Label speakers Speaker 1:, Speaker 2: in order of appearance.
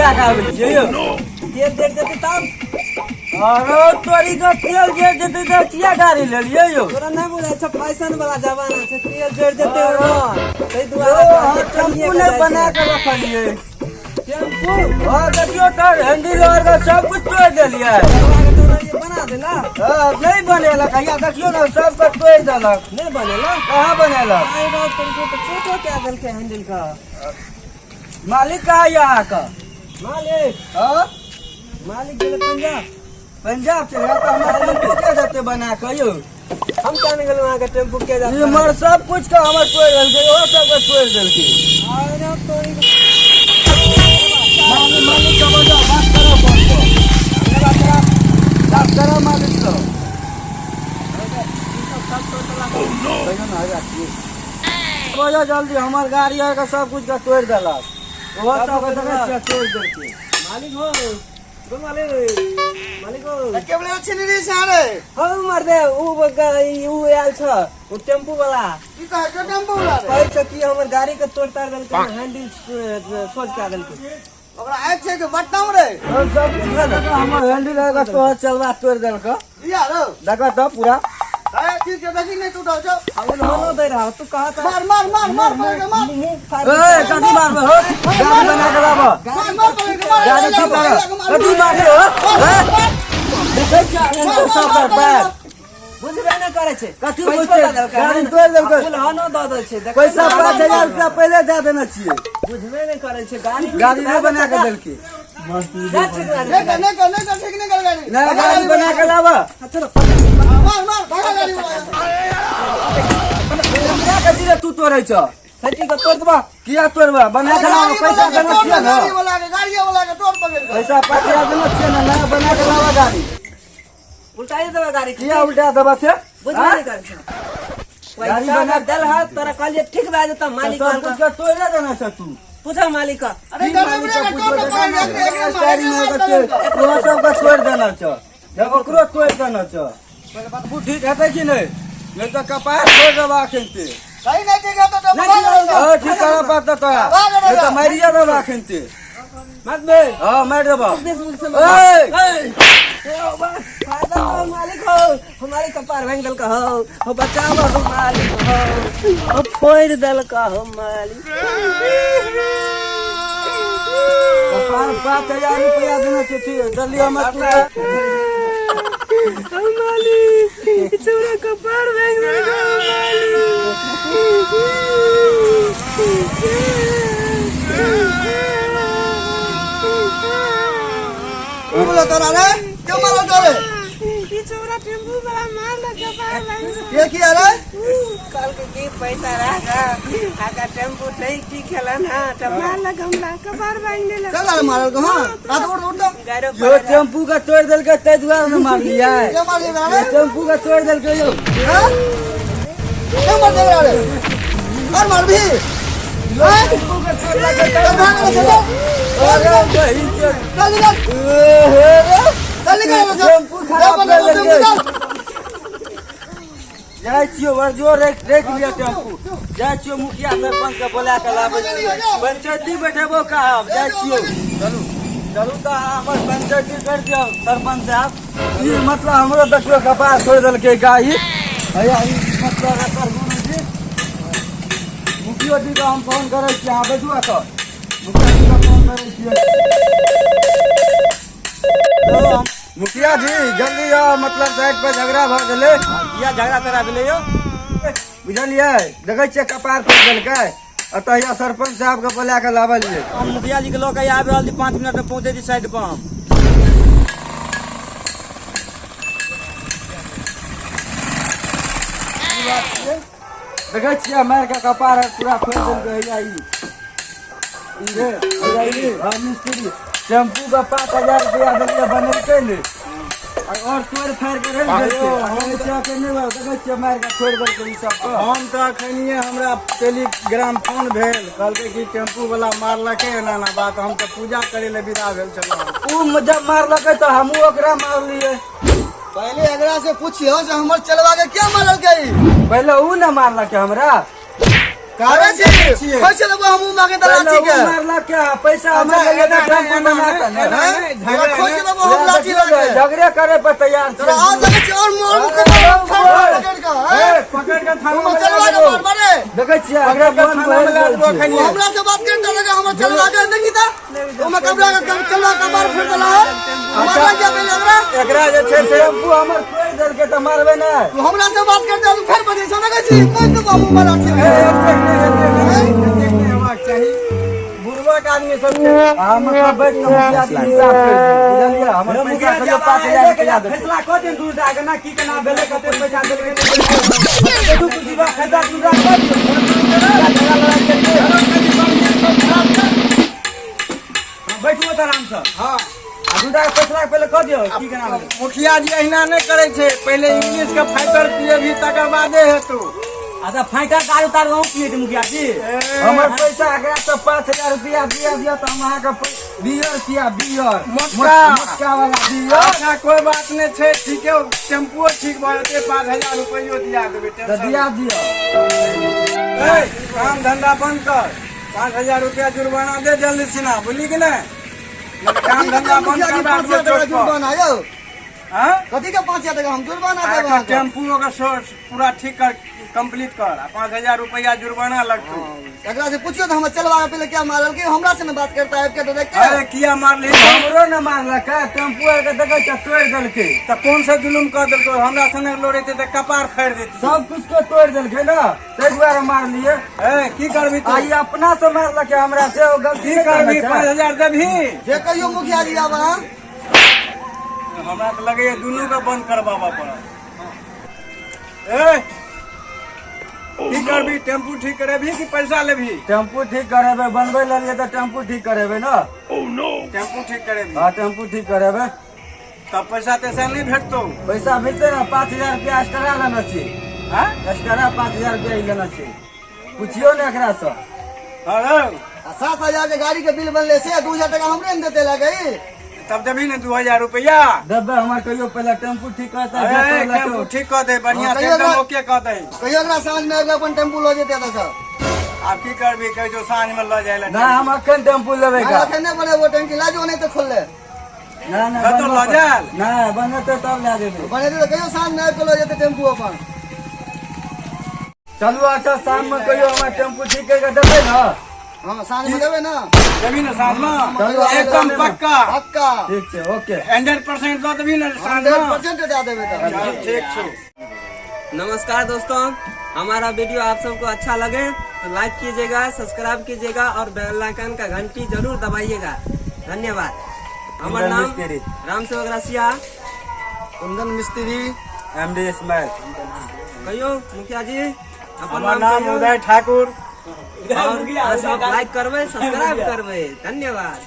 Speaker 1: लए कऽ आबै छियै यौ।
Speaker 2: तेल देख देतै तब।
Speaker 1: अरे तोरी के तेल जे जेतै तऽ किया गाड़ी लेलियै यौ?
Speaker 2: तोरा नहि बुझाइ छौ, फैशन वाला जमाना छै, तेल जरि जेतै
Speaker 1: अरे।
Speaker 2: ओहिमे, ताहि
Speaker 1: यौ,
Speaker 2: दुआरे
Speaker 1: अहाँ टेम्पू नहि बना कऽ रखलियै?
Speaker 2: टेम्पू?
Speaker 1: हँ, देखियौ तऽ हैंडल आर के सब कुछ तोड़ि देलियै।
Speaker 2: चलवा के तोरा बना देला?
Speaker 1: हँ, नहि बनेलक। हैया देखियौ ने, सबके तोड़ि देलक।
Speaker 2: नहि बनेला?
Speaker 1: कहाँ बनेलक?
Speaker 2: आइ रात टेम्पू तऽ छोटो कए देलकै हैंडल के।
Speaker 1: मालिक कहाँ यऽ अहाँके?
Speaker 2: मालिक?
Speaker 1: हँ।
Speaker 2: मालिक गेलै पंजाब।
Speaker 1: पंजाब चलि गेल तऽ हमरा टेम्पू के देतै बना कऽ यौ?
Speaker 2: हम कहाँ गेलहुँ अहाँके टेम्पू के जात?
Speaker 1: इमहर सब कुछ के हमर तोड़ि देलकै, ओहो सबके तोड़ि देलकै।
Speaker 2: अरे तोरी।
Speaker 1: मालिक, मालिक के बजाओ, बात करो फोन पर। बात करो मालिक से। कहियो ना हैया छियै। बजाओ जल्दी, हमर गाड़ी आर के सब कुछ के तोड़ि देलक। ओहो सबके देखै छियै, तोड़ि देलकै।
Speaker 2: मालिक हो गो, मालिक, मालिक हो।
Speaker 3: के बोले छिनी रे सारे?
Speaker 2: हम मर दे, ऊ ऊ आयल छ, ऊ टेम्पू वाला।
Speaker 3: की कहै छौ टेम्पू वाला रे?
Speaker 2: कहै छ कि हमर गाड़ी के तोड़ ताड़ देलकै, हैंडल सोच के देलकै।
Speaker 3: ओकरा आँखि छै कि बटम रे?
Speaker 1: हम सब कुछ के हमर हैंडल आर के तोहर चलवा तोड़ि देलकै।
Speaker 3: इया रो।
Speaker 1: देखऽ तऽ पूरा।
Speaker 3: अरे ठीक छै, देखी नहि टूटल छौ।
Speaker 2: हम होनो दे रहा, तू कहा था?
Speaker 3: मार मार मार मार पकड़ के मार।
Speaker 2: मुंह फाड़।
Speaker 1: ए, कथी मारबै हो? गाड़ी बना के लाबऽ।
Speaker 3: मार मार पकड़ के मार।
Speaker 1: गाड़ी ठीक कर। कथी मारबै हो? ए, देखै छियै हैंडल सब पर पैर।
Speaker 2: बुझबे नहि करै छै।
Speaker 1: कथी
Speaker 2: पैसो
Speaker 1: बुझतै?
Speaker 2: दऽ देलकै,
Speaker 1: गाड़ी तोड़ि देलकै।
Speaker 2: आ फुलहनो दऽ दै छै, देखै
Speaker 1: पैसा
Speaker 2: ने।
Speaker 1: 5000 रुपया पहिले दए देने छियै।
Speaker 2: बुझबे नहि करै छै। गाड़ी
Speaker 1: गाड़ी नहि बना के देलकै।
Speaker 2: जा ठीक गाड़ी।
Speaker 3: नहीं कर, नहीं कर, नहीं कर, ठीक नहीं कर गाड़ी।
Speaker 1: नया गाड़ी बना के लाबऽ।
Speaker 2: चलो।
Speaker 3: मार मार, भागा गाड़ी वाला।
Speaker 1: हमरा कथी रे तू तोड़ै छ?
Speaker 2: सच्ची के तोड़ देबा।
Speaker 1: किया तोड़बा? बना के लाबऽ, पैसा देने छियै ने।
Speaker 3: गाड़ी वाला के, गाड़ी वाला के तोड़ पकड़ के।
Speaker 1: पैसा 5000 देने छियै ने, नया बना के लाबऽ गाड़ी।
Speaker 2: उल्टाई देबा गाड़ी।
Speaker 1: किया उल्टा देबा से?
Speaker 2: बुझबे
Speaker 1: आँय?
Speaker 2: नहि करै छै।
Speaker 1: गाड़ी
Speaker 2: पैसा
Speaker 1: बना-
Speaker 2: देल है तोरा, कहलिए ठीक भए जेतौ मालिक।
Speaker 1: सब कुछ के तोड़े देने छ तू।
Speaker 2: पूछो मालिक के।
Speaker 3: अरे गाड़ी वाला के तोड़ पकड़ के, एकरे मार, एकरे मार पकड़ के।
Speaker 1: ओहो सबके तोड़ि देने छ, ओकरो तोड़ि देने छ। बाबू, ठीक हेतै कि नहि? नहि तऽ कपार छोड़ि देबा एखन ते।
Speaker 3: सही नहीं ठीक है तो भाग रे।
Speaker 1: हँ, ठीक करऽ पड़तै तोरा, नहि तऽ मारिए देबा एखन ते।
Speaker 2: मत बे।
Speaker 1: हँ, मारि देबा।
Speaker 2: ए
Speaker 1: ए
Speaker 2: फायदा हो मालिक हो, हमारे कपार भांग देलक हो, हो बचाव हो मालिक हो, हो फोड़ देलक हो मालिक।
Speaker 1: कपार 5000 रुपया देने छै, ठीक जल्दी हमर तू।
Speaker 2: हो मालिक, चौरा कपार भांग देलक हो मालिक।
Speaker 3: की बोला तोरा रे? क्यों मारल तोरे?
Speaker 2: ई चौरा टेम्पू वाला मारलक, कपार भांग।
Speaker 3: के किया रे?
Speaker 2: कल के की पैसा राखा आका टेम्पू ठीक ठीक खेलन। हाँ, तऽ मारलक हमरा, कपार भांग देलक।
Speaker 3: चल रे, मारल को। हां, हाथ उठ उठ।
Speaker 2: गारो।
Speaker 1: यो टेम्पू के तोड़ि देलकै, ताहि दुआरे ने मारलियै।
Speaker 3: क्यों मारली रे?
Speaker 1: टेम्पू के तोड़ि देलकै यौ।
Speaker 3: हां, क्यों मार दे रे? और मार भी।
Speaker 1: टेम्पू के तोड़लकै।
Speaker 3: चल, भाग रे, चल।
Speaker 1: अरे बहिन के।
Speaker 3: चल निकल।
Speaker 1: ए हे रे।
Speaker 3: चल निकल रे, चल।
Speaker 1: टेम्पू खराब कर देलकै।
Speaker 3: चल।
Speaker 1: जाइ छियौ, बड़ जोर राखि राखि लिअ टेम्पू। जाइ छियौ, मुखिया सरपंच के बोला के लाबै छियौ, पंचायती बैठेबो कहब। जाइ छियौ, चलू चलू तऽ अहाँ हमर पंचायती कर दियौ सरपंच साहब। ई मतलब हमरो देखियौ, कपार छोड़ि देलकै गाय हैया। ई मतलब एकर गुरुजी, मुखियो जी के हम फोन करै छी। अहाँ बैठू एतऽ, मुखिया जी के फोन करै छियै। हेलो, मुखिया जी, जल्दी आउ, मतलब साइड पर झगड़ा भऽ गेलै।
Speaker 2: किया झगड़ा तगड़ा भेलै यौ?
Speaker 1: बुझलियै, देखै छियै कपार फोड़ि देलकै। एतऽ हैया सरपंच साहब के बोला के लाबलियै।
Speaker 2: हम मुखिया जी के लऽ के आबि रहल छी, 5 मिनट में पहुँचै छी साइड पर हम।
Speaker 1: देखै छियै, मारि के कपार आर पूरा फोड़ि देलकै। हैया ई ई रे, हैया ई। हँ, मिस्त्री टेम्पू के 5000 रुपया देलियै, बनेलकै ने और तोड़ि फाड़ि के रखि देलकै। आ कहै छियै अखन नहि हुआ। देखै छियै, मारि के छोड़ि देलकै ई सब के।
Speaker 4: हम तऽ अखनिये हमरा टेलीग्राम फोन भेल, कहलकै कि टेम्पू वाला मारलकै, एना एना बात। हम तऽ पूजा करे लए विदा भेल छलहुँ।
Speaker 1: उ जब मारलकै तऽ हमहूँ ओकरा मारलियै।
Speaker 3: पहले एकरा से पूछियो जे हमर चलवा के क्या मारलकै।
Speaker 1: पहिले उ ने मारलकै हमरा।
Speaker 3: कारण
Speaker 4: छियै।
Speaker 3: छी खोज लेबो हमहूँ मांगे त लाठी के
Speaker 1: मारला क्या पैसा हमर
Speaker 4: अच्छा,
Speaker 1: लेले
Speaker 4: एना
Speaker 1: तऽ टेम्पू
Speaker 4: नहि,
Speaker 1: बना
Speaker 4: एना
Speaker 1: कऽ ने।
Speaker 4: नहि,
Speaker 3: हैं?
Speaker 4: झगड़ा
Speaker 3: तोरा खोज
Speaker 4: नहि।
Speaker 3: लेबो हम लाठी
Speaker 1: देखियौ
Speaker 3: लऽ
Speaker 1: ने,
Speaker 3: के
Speaker 1: झगड़े करे पर तैयार
Speaker 3: तोरा आज
Speaker 1: छियै।
Speaker 3: लगै छै और मारू के पकड़ के हैं?
Speaker 4: ए, पकड़ के थाना
Speaker 3: तू
Speaker 4: में
Speaker 3: चलवा
Speaker 4: लए
Speaker 3: के
Speaker 4: जेबो।
Speaker 3: मारबा रे
Speaker 1: देखै छियै
Speaker 4: पकड़
Speaker 1: एकरा
Speaker 4: के
Speaker 1: बंद
Speaker 4: थाना में लए जेबो
Speaker 1: भऽ गेल
Speaker 4: एखन।
Speaker 1: छै।
Speaker 3: हमरा से बात कर लगा हमर चलवा के देखी त ओमे कपड़ा के चलवा के मार फिर देला है मारबा के पहले एकरा
Speaker 4: एकरा जे छै से
Speaker 1: टेम्पू हमर तोड़ि देलकै तऽ मारबै नहि।
Speaker 3: तू हमरा से बात करते हम फिर बजे से लगै छी कोई तो बाबू मारा छी
Speaker 4: ए, एतेक नहि, एतेक नहि, एतेक नहि हेबाक चाही। बुढ़बक आदमी सब छै।
Speaker 1: अहाँ मतलब बैठ कऽ मुखिया जी हिसाब करि दियौ, बुझलियै? हमर पैसा कहियो 5,000 रुपया देतै।
Speaker 2: फैसला कऽ देन दूर जाके ना की केना भेलै कते पैसा देलकै नहि देलकै। देखू कुछ बा फैसला दूर कऽ दियौ। झगड़ा लड़ाइ करियै। हाँ, बैठू ओतऽ आरामसँ।
Speaker 4: हाँ।
Speaker 2: आ दूटा के फैसला पहिले कऽ दियौ की केना भेलै।
Speaker 4: मुखिया जी अहिना नहि करै छै, पहिले इंग्लिश के फाइटर पिएबही तकर बादे हेतौ।
Speaker 2: अच्छा फाइटर दारू तारू अहूँ पियै छी मुखिया जी?
Speaker 1: हमर पैसा एकरा तऽ 5,000 रुपया दिया दिअ तऽ हम अहाँके बियर पिया बियर
Speaker 4: मोटका।
Speaker 1: मोटका वाला बियर।
Speaker 4: अच्छा कोई बात नहि छै, ठीके टेम्पुओ ठीक भऽ जेतै, 5,000 रुपैयो दिया देबै।
Speaker 1: तऽ
Speaker 4: टेंशन
Speaker 1: दिया दिअ।
Speaker 4: ए, काम धंधा बंद कर, 5,000 रुपया जुर्माना दे जल्दी सिना, बुझली कि नहि? नहि तऽ काम धंधा बंद
Speaker 3: मुखिया जी
Speaker 4: कर
Speaker 3: 5,000 टका जुर्माना यौ।
Speaker 4: हाँ?
Speaker 3: कथी के 5,000 टका हम जुर्माना
Speaker 4: आ
Speaker 3: देब
Speaker 4: एकर
Speaker 3: अहाँके?
Speaker 4: टेम्पू ओकर पूरा ठीक कर, कंप्लीट कर, आ 5,000 रुपया जुर्माना लगतौ।
Speaker 3: एकरा से पूछियो तो हमर चलवा के पहले क्या मारल के हमरा से न बात करता है के तो देख के।
Speaker 4: अरे किया मारली?
Speaker 1: हमरो ने मारलकै, टेम्पू आर के देखै छियै तोड़ि देलकै।
Speaker 4: तऽ कोन से जुलुम कऽ देलकौ? हमरा सने लोड़ेतै तऽ कपार फाड़ि देतै।
Speaker 1: सब कुछ के तोड़ि देलकै ने, ताहि दुआरे मारलियै।
Speaker 4: ए की करबी तू?
Speaker 1: आ ई अपना से मारलकै हमरा से, ओ गलती
Speaker 4: की
Speaker 1: नहि
Speaker 4: करबी?
Speaker 1: करने छै।
Speaker 4: 5,000 देबही?
Speaker 3: जे कहियो मुखिया जी आब अहाँ।
Speaker 4: हमरा तऽ लगैया दुनू के बंद करबाबऽ पड़त। ए की करबी? टेम्पू ठीक करेबही कि पैसा लेबही?
Speaker 1: टेम्पू ठीक करेबै, बनबै लेलियै तऽ टेम्पू ठीक करेबै ने।
Speaker 4: टेम्पू ठीक करेबही?
Speaker 1: हाँ टेम्पू ठीक करेबै।
Speaker 4: तब पैसा तैसा नहि भेटतौ।
Speaker 1: पैसा भेटतै ने, 5,000 रुपया एक्स्ट्रा लेने छी।
Speaker 4: हाँ?
Speaker 1: एक्स्ट्रा 5,000 रुपया ई लेने छी, पुछियौ ने एकरा से।
Speaker 4: अरे
Speaker 3: आ 7,000 के गाड़ी के बिल बनले से 2,000 टका हमरे ने देते लगे।
Speaker 4: तब देबही ने 2,000 रुपया?
Speaker 1: देबै, हमर कहियो पहिले टेम्पू ठीक करतै।
Speaker 4: अरे टेम्पू ठीक कऽ दे बढ़िया से,
Speaker 3: कहियो
Speaker 4: एकदम
Speaker 3: ना-
Speaker 4: ओके कऽ दे।
Speaker 3: कहियो एकरा साँझ में आबि के अपन टेम्पू लऽ जेते एतऽ से।
Speaker 4: आब की करबी? कहै छौ साँझ में लऽ जाइ लए।
Speaker 1: ना हम अखन टेम्पू लेबै
Speaker 3: ना
Speaker 1: का।
Speaker 3: एखन नहि बनेबो टंकी ला जो नहीं तो खोल ले।
Speaker 1: ना ना
Speaker 4: कतौ लऽ जायल?
Speaker 1: ना बनेतै तब लए जेबै।
Speaker 3: बनेतै तऽ कहियो साँझ में आबि के लऽ जेतै टेम्पू अपन।
Speaker 1: चलू अच्छा शाम में कहियो हमर टेम्पू ठीक करि कऽ देबै ने।
Speaker 3: हाँ साँझ में देबै ना।
Speaker 4: देबही ने साँझ में?
Speaker 1: चलू,
Speaker 4: एकदम पक्का?
Speaker 3: पक्का।
Speaker 1: ठीक छै, ओके।
Speaker 4: 100% दऽ देबही ने साँझ में?
Speaker 3: 100% दए देबै तऽ।
Speaker 4: चल ठीक छौ।
Speaker 2: नमस्कार दोस्तों, हमारा वीडियो आप सबको अच्छा लगे तो लाइक कीजिएगा, सब्सक्राइब कीजिएगा और बेल आइकन का घंटी जरूर दबाइएगा। धन्यवाद। हमारा
Speaker 1: कुंदन
Speaker 2: नाम
Speaker 1: मिस्त्री।
Speaker 2: राम सेवक रसिया,
Speaker 3: कुंदन मिस्त्री,
Speaker 1: एमडी इस्माइल।
Speaker 2: कहियो मुखिया जी अपन
Speaker 4: हमर नाम
Speaker 2: कहियौ।
Speaker 4: उदय ठाकुर।
Speaker 2: और सब लाइक करबै, सब्सक्राइब करबै। धन्यवाद।